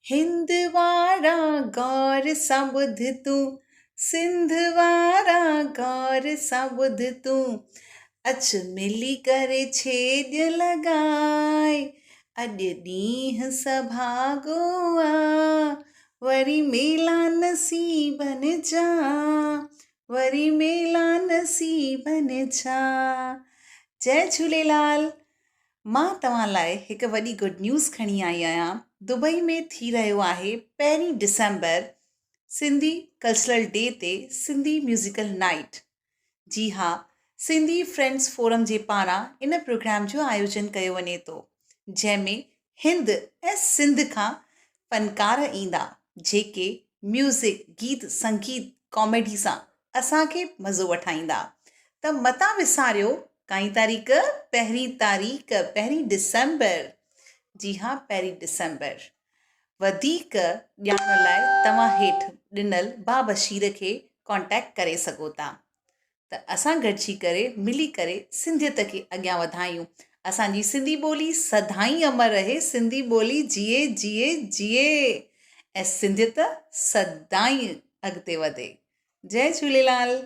هند وارا غور سان ٻڌ تون، سنڌ وارا غور سان ٻڌ تون، اچ ملي ڪري ڇيڄ لڳاء، اڄ ڏينهن سڀاڳو آ، وري ميلا نصيبن جا، وري ميلا نصيبن جا. جئي جهوليلال. مان توهان لاء هڪ وڏي گڊ نيوز کڻي آئي آهيان دبئي ۾ ٿي رهيو آهي پهرين ڊسمبر سنڌي ڪلچرل ڊي تي سنڌي ميوزيڪل نائيٽ جي ها سنڌي فرينڊس فورم جي پاران ان پروگرام جو آيوجن ڪيو وڃي ٿو جنهن ۾ هند ۽ سنڌ کان فنڪار ايندا جيڪي ميوزڪ گيت سنگيت ڪاميڊي سان اسان کي مزو وٺائيندا ته متان وساريو ڪائين تاريخ پهرين تاريخ پهرين ڊسمبر جي ها پهرين ڊسمبر وڌيڪ ڄاڻ لاء توهان هيٺ ڏنل با بشير کي ڪانٽيڪٽ ڪري سگهو ٿا ته اسان گڏجي ڪري ملي ڪري سنڌيت کي اڳيان وڌايون اسان جي سنڌي ٻولي سدائين امر رهي سنڌي ٻولي جيئي جيئي جيئي ۽ سنڌيت سدائين اڳتي وڌي جئي جهوليلال.